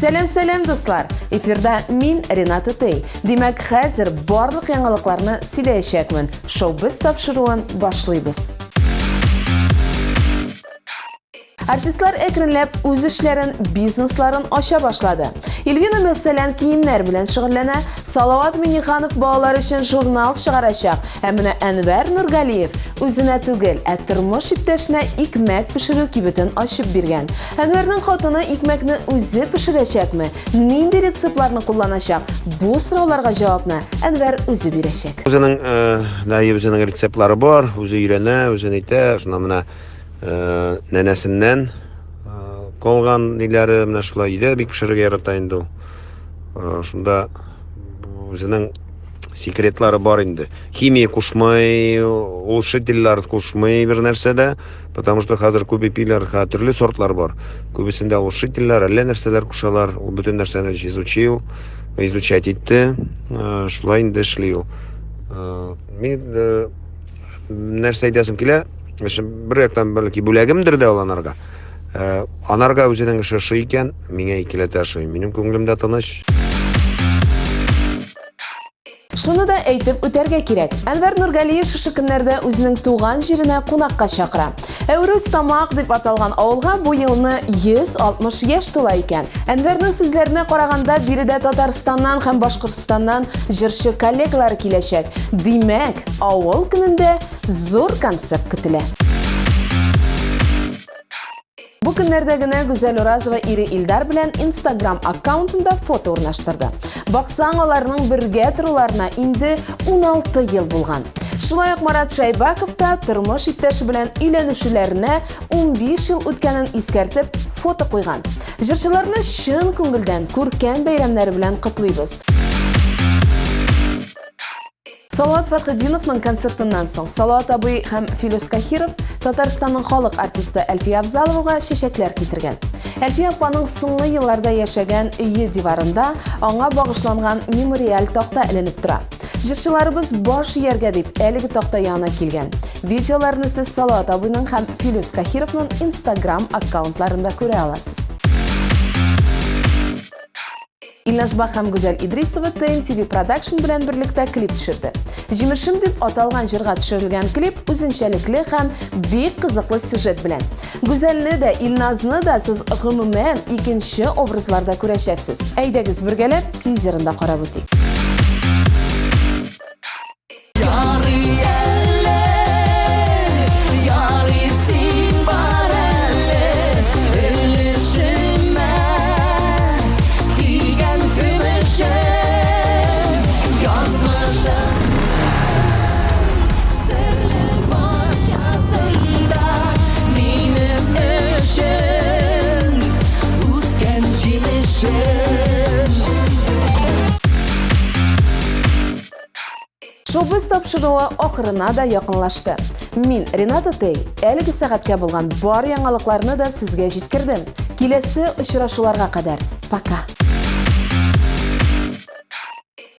Сәлам, сәлам, дуслар! Эфирда мин, Рената Тей. Димәк, хәзер барлык яңалыкларны сөйләячәкмен. Шоу-біз тапшыруын башлыйбыз. Артистлар әкренләп үз эшләрен, бизнесларын ача башлады. Эльвина, мәсәлән, киемнәр белән шөгыльләнә, Салават Миниханов балалар өчен журнал чыгарачак. Ә менә Әнвәр Нургалиев үзенә түгел, ә тормыш иптәшенә икмәк пешерү кибетен ачып биргән. Әнвәрнең хатыны икмәкне үзе пешерәчәкме? Нинди рецептларны кулланачак? Бу сорауларга җавапны Әнвәр үзе бирәчәк. Үзенең, э, үзенең рецептлары бар, үзе өйрәнә, үзе нитә, шунда менә Э, нәнәсеннән э, калган ниләре менә шулай өйдә бик пешерергә ярата инде ул. Э, шунда үзенең секретлары бар инде. Химия кушмый, улучшительләр кушмый бер нәрсә дә, потому что хәзер күп ипиләр, төрле сортлар бар. Күбесендә улучшительләр, әллә нәрсәләр кушалар. Ул бөтен нәрсәне изучил, изучать итте. Шулай инде эшли ул. Мин нәрсә әйтәсем килә, бер яктан бәлки бүләгемдер дә ул анарга. Э, анарга үзенең эше ошый икән, миңа икеләтә ошый. Минем күңелем дә тыныч. Шуны да әйтеп үтәргә кирәк. Әнвәр Нургалиев шушы көннәрдә үзенең туган җиренә кунакка чакыра. Әүрүз Тамак дип аталган авылга бу елны 160 яшь тула икән. Әнвәрнең сүзләренә караганда, биредә Татарстаннан һәм Башкортстаннан җырчы коллегалары киләчәк. Димәк, авыл көнендә зур концерт көтелә. Бу көннәрдә генә Гүзәл Уразова ире Илдар белән Instagram аккаунтында фото урнаштырды. Баксаң, аларның бергә торуларына инде 16 ел булган. Шулай ук Марат Шайбаков та тормыш иптәше белән өйләнешүләренә 15 ел үткәнен искәртеп, фото куйган. Җырчыларны чын күңелдән күркәм бәйрәмнәре белән котлыйбыз. Салават Фәтхетдиновның концертыннан соң Салават абый һәм Филүс Каһиров Татарстанның халык артисты Әлфия Авзаловага чәчәкләр китергән. Әлфия апаның соңгы елларда яшәгән өе диварында аңа багышланган мемориаль такта эленеп тора. Җырчыларыбыз баш ияргә дип әлеге такта янына килгән. Видеоларны сез Салават абыйның һәм Филүс Каһировның Instagram аккаунтларында күрә аласыз. Илназ Бах һәм Гүзәл Идрисова TMTV Production белән берлектә клип төшерде. Җимешем дип аталган җырга төшерелгән клип үзенчәлекле һәм бик кызыклы сюжет белән. Гүзәлне дә, Илназны да сез гомумән икенче образларда күрәчәксез. Әйдәгез бергәләп тизерын да карап үтик. Ярый әле, ярый син бар әле, өлешемә тигән көмешем, язмышым серле бакчасында минем өчен үскән җимешем. Шоу-біз тапшыруы ахырына да якынлашты. Мин, Рената Тей, әлеге сәгатькә булган бар яңалыкларны да сезгә җиткердем. Киләсе очрашуларга кадәр. Пока!